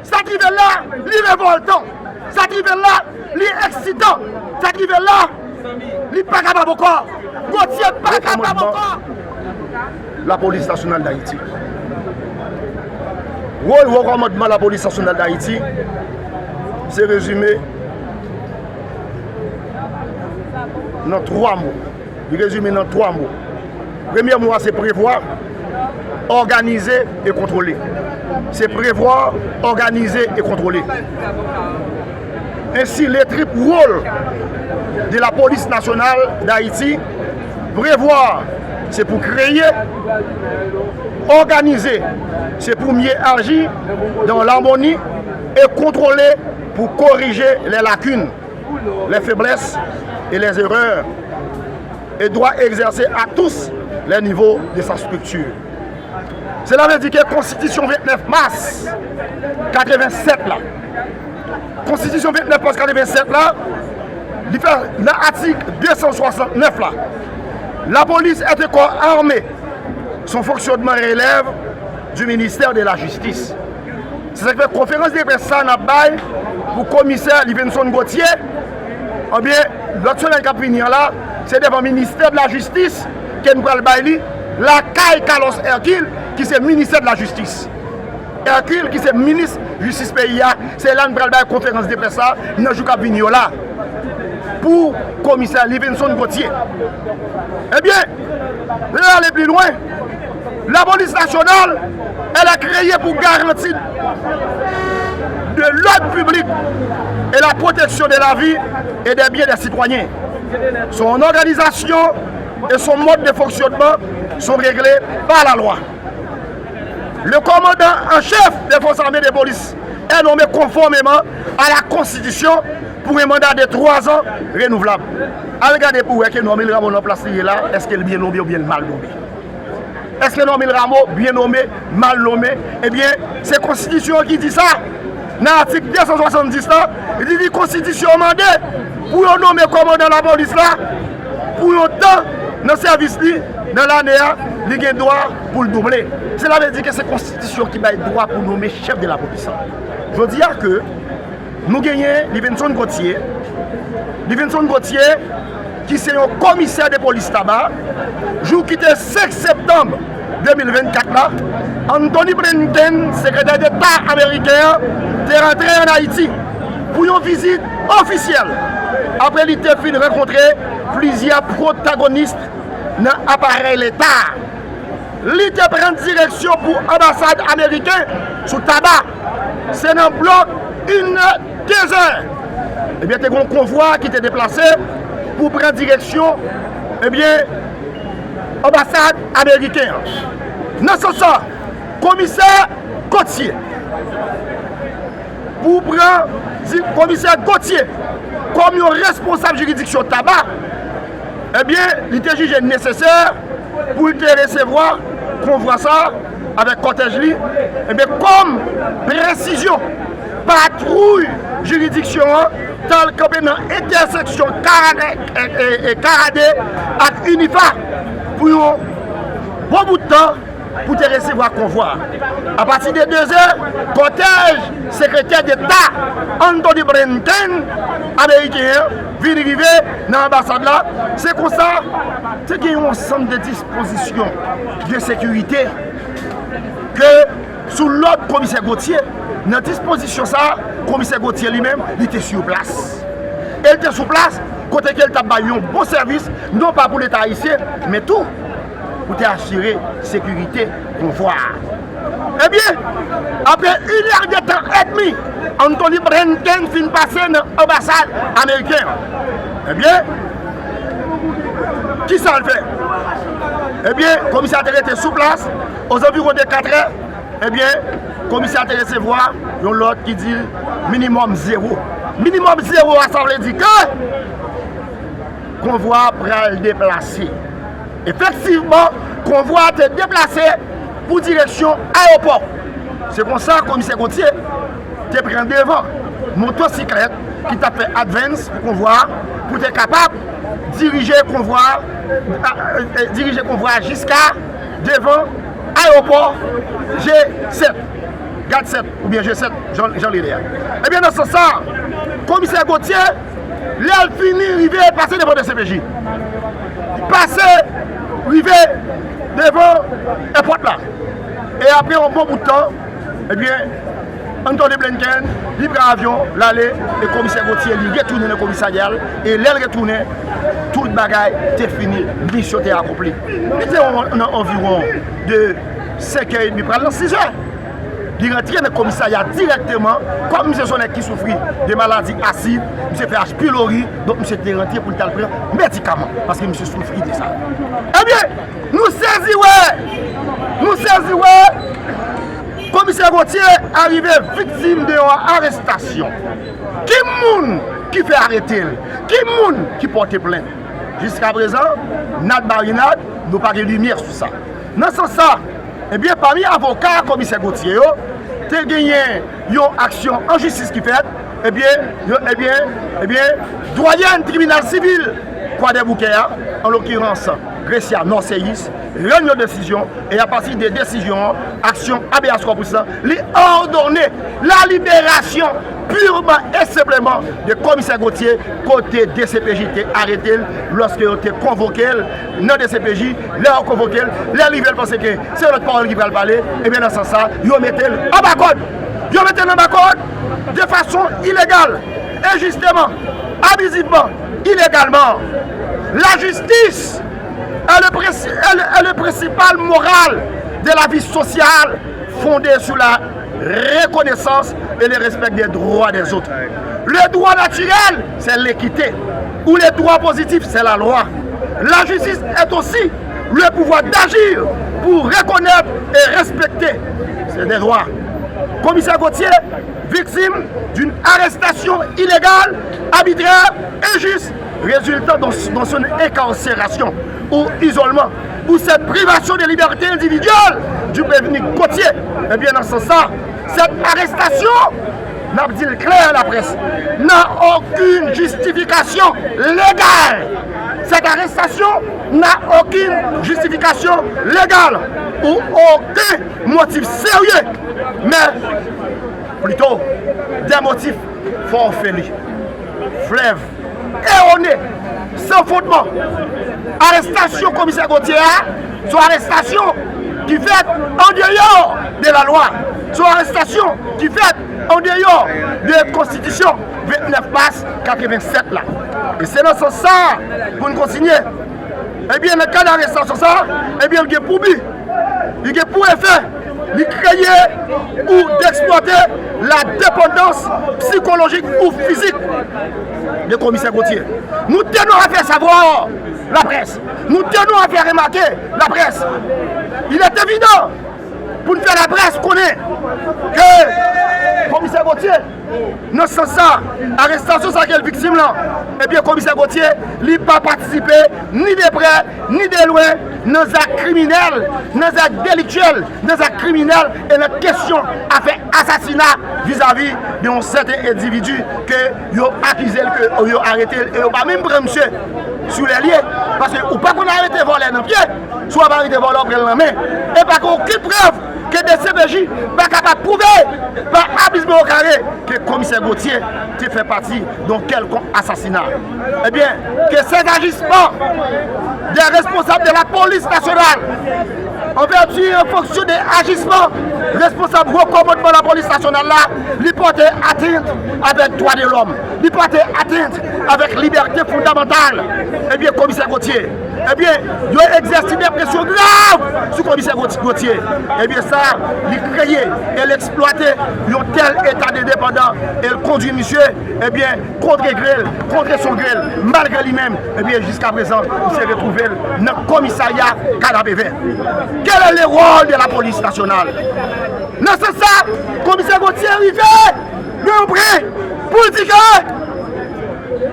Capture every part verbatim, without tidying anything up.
Sa k rive la, li revòltan. Sa k rive la, li eksitan. Sa k rive la, li pa kapab ankò. Gauthier pa kapab ankò. Lapolis Nasyonal d Ayiti. Wòl Wo Kòmandman Lapolis Nasyonal d Ayiti se rezime nan twa mo. Li rezime nan twa mo. Premye mo a se prevwa, òganize e kontwole. Se prevwa, òganize e kontwole. Ainsi, le triple rôle de la police nationale d'Haïti, prevwa, se pou kreye, òganize, se pou mieux agir dans l'harmonie, e kontwole, pou korije les lacunes, les faiblesses et les erreurs, et doit exercer à tous les niveaux de sa structure. Cela veut dire que Konstitisyon vennèf mas katrevensèt la, Konstitisyon vennèf mas katrevensèt la, li fè nan atik de san swasannnèf la, la police est un corps armé. Son fonctionnement relève du ministère de la Justice. Se sa k fè konferans de près sa n ap bay pou komisè Livenson Gauthier, ebyen, lòt semèn k ap vini an la, se devan ministè de la jistis ke n pral bay li, lakay Carlos Hercule, ki se ministè de la jistis. Hercule, ki se minis jistis peyi a, se la n pral bay konferans de près sa nan jou k ap vini yo la, pou komisè Livenson Gauthier. Ebyen, lè ale pli lwen, la police nationale, elle est créée pour garantir de l'ordre public et la protection de la vie et des biens des citoyens. Son organisation et son mode de fonctionnement sont réglés par la loi. Le commandant en chef des forces armées de police est nommé conformément à la Constitution pour un mandat de trois ans renouvelable. Al gade pou wè ke Normil Rameau nan plas li ye la, èske l byen nonmen oubyen l mal nonmen. Èske Normil Rameau byen nonmen, mal nonmen? Ebyen, se konstitisyon an ki di sa. Nan atik de san swasanndis la, li di konstitisyon an mande pou yo nonmen kòmandan lapolis la pou yon tan nan sèvis li nan lane a, li gen dwa pou l double. Sela vle di ke se konstitisyon ki bay dwa pou nonmen chèf de lapolis la. Jodi a ke nou genyen Livenson Gauthier. Livenson Gauthier, ki se yon komisè de polis Taba, jou ki te senk septanm de mil vennkat la, Anthony Blinken, sekretè deta ameriken an, te rantre ann Ayiti pou yon vizit ofisyèl, apre li te fin rankontre plizyè pwotagonis nan aparèy leta. Li te pran direksyon pou anbasad ameriken sou Taba. Se nan blòk inè, dezè. Ebyen, te gen yon konvwa ki te deplase pou pran direksyon, ebyen, anbasad ameriken an. Nan sans sa, komisè Gauthier, pou pran di komisè Gauthier kòm yon responsab jiridiksyon Taba, ebyen, li te jije nesesè pou l te resevwa konvwa sa avèk kòtèj li, ebyen, kòm presizyon, patwouy jiridiksyon an t al kanpe nan entèseksyon Karade, e, e, e, Karade ak Inifa pou yon bon bout tan pou te resevwa konvwa a. Apati de dezè, kòtèj sekretè deta Anthony Blinken ameriken an vin rive nan anbasad la. Se konsa, te gen yon ansanm de dispozisyon de sekirite ke, sou lòd komisè Gauthier, nan dispozisyon sa a, komisè Gauthier li menm, li te sou plas. E l te sou plas kote ke l t ap bay yon bon sèvis, non pa pou Leta ayisyen, men tou pou te asire sekirite konvwa a. Ebyen, apre inè de tan edmi, Anthony Blinken fin pase nan anbasad ameriken an. Ebyen, kisa l fè? Ebyen, komisè a te rete sou plas, ozanviwon de katrè, ebyen, komisè a te resevwa yon lòt ki di minimòm zewo. Minimòm zewo a, sa vle di ke konvwa a pral deplase. Efektivman, konvwa a te deplase pou direksyon ayewopò. Se konsa, komisè Gauthier te pran devan motosiklèt ki t ap fè advance pou konvwa a, pou te kapab dirije konvwa a, a, e, dirije konvwa a jiska devan ayewopò G sèt. GAD sèt oubyen G sèt, jan, jan li rele a. Ebyen, nan sans sa, komisè Gauthier, lè l fini rive, pase devan D C P J. Pase rive devan èpòt la. E apre yon bon bout tan, ebyen, Anthony Blinken, li pran avyon, l ale, e komisè Gauthier, li retounen nan komisarya l, e lè l retounen, tout bagay te fini, misyon te akonpli. Li te nan anviwon de senkè edmi pral nan sizè. Li rantre nan komisarya dirèkteman, kòm misye se yon nèg ki soufri de maladi asid, misye fè H. pylori, donk misye te rantre pou l t al pran medikaman, paske misye soufri de sa. Ebyen, nou sezi wè, nou sezi wè, komisè Gauthier arive viktim de yon arestasyon. Ki moun ki fè arete l? Ki moun ki pòte plent? Jiskaprezan, nad marinad, nou pa gen limyè sou sa. Nan sans sa, ebyen, pami avoka komisè Gauthier yo, te genyen yon aksyon an jistis ki fèt, ebyen, yo, ebyen, ebyen, dwayèn tribinal sivil Kwadèboukè a, an lokirans Grecia Norceyis, rann yon desizyon, e apati de desizyon an, aksyon habeas corpus lan, li òdone la liberasyon purman e senpleman de komisè Gauthier, kote D C P J te arete l lòske yo te konvoke l nan D C P J. Lè yo konvoke l, lè l rive, l panse ke se lòt pawòl ki pral pale, ebyen, nan sans sa, yo mete l anba kòd. Yo mete l anba kòd de fason ilegal, enjisteman, abizivman, ilegalman. Lajistis est le princi-, est le, est le principal moral de la vie sociale fondée sur la reconnaissance et le respect des droits des autres. Le droit naturel, c'est l'équité, ou le droit positif, c'est la loi. La justice est aussi le pouvoir d'agir pour reconnaître et respecter ces droits. Komisè Gauthier, victime d'une arrestation illégale, arbitraire, injuste, résultant dans, dans son incarcération ou isolement, ou cette privation de liberté individuelle du prévenu Gauthier. Ebyen, nan sans sa, cette arrestation, n ap di l klè, laprès, n'a aucune justification légale. Cette arrestation n'a aucune justification légale ou aucun motif sérieux, mais plutôt des motifs forfelus, fleuves, erronés, sans fondement. Arestasyon komisè Gauthier a, se yon arestasyon ki fèt an deyò de la lwa. Se yon arestasyon ki fèt an deyò de konstitisyon vennèf mas katrevennsèt la. E se nan sans sa, pou n kontinye, ebyen, nan kad arestasyon sa, ebyen, l gen pou bi, li gen pou efè, li kreye ou d'exploiter la dépendance psychologique ou physique de komisè Gauthier. Nou tenons à faire savoir, laprès, nou tenons à faire remarquer, laprès, il est évident, pou n fè laprès konnen ke komisè Gauthier, nan sans sa, arestasyon sa ke l viktim lan, ebyen, komisè Gauthier, li pa patisipe ni de prè ni de lwen nan zak kriminèl, nan zak deliktyèl, nan zak kriminèl e nan kesyon afè asasina vizavi de yon sèten endividi ke yo akize l, ke yo arete l, e yo pa menm pran misye sou lè l ye. Paske ou pa konn arete vòlè nan pye, si w ap arete vòlè, w pran l nan men. E pa gen okenn prèv ke D C P J pa kapab pwouve pa a plis b o kare ke komisè Gauthier te fè pati de yon kèlkonk asasina. Ebyen, que ces agissements des responsables de la police nationale, en vertu et en fonction des agissements responsables haut commandement la police nationale la, li pote atent avèk dwa de lòm, li pote atent avèk libète fondamantal. Ebyen, komisè Gauthier, ebyen, yo egzèse de presyon grav sou komisè Gauthier. Ebyen, sa, li kreye e l eksplwate yon tèl eta de depandan e l kondwi misye, ebyen, kont gre l, kont son gre l, malgre li menm, ebyen, jiskaprezan, misye retwouve l nan komisarya Kanapevè. Quel est le rôle de la police nationale? Nan sans sa, komisè Gauthier rive nan yon pwen pou l di ke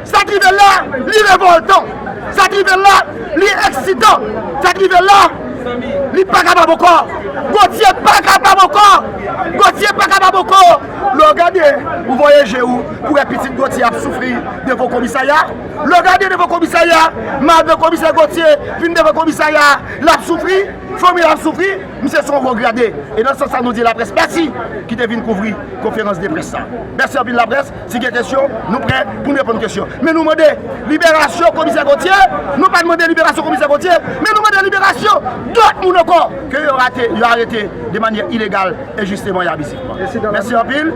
sa k rive l la, li revòltan. Sa k rive l la, li eksitan. Sa k rive l la, Li pa kapab ankò. Gauthier pa kapab ankò. Gauthier pa kapab ankò. Lè w gade, ou voye je w pou wè pitit Gauthier ap soufri devan komisarya. Lè w gade devan komisarya, madan komisè Gauthier vin devan komisarya, l ap soufri, fanmi l ap soufri. Misye se yon wo grade. E nan sans sa, nou di laprès mèsi ki te vin kouvri konferans de près sa. Mèsi anpil laprès. Si gen kesyon, nou prè pou n reponn kesyon. Men nou mande liberasyon komisè Gauthier. Nou pa mande liberasyon komisè Gauthier, men nou mande liberasyon dòt moun ankò ke yo rate, yo arete de manyè ilegal, enjisman e abizivman. Mèsi anpil.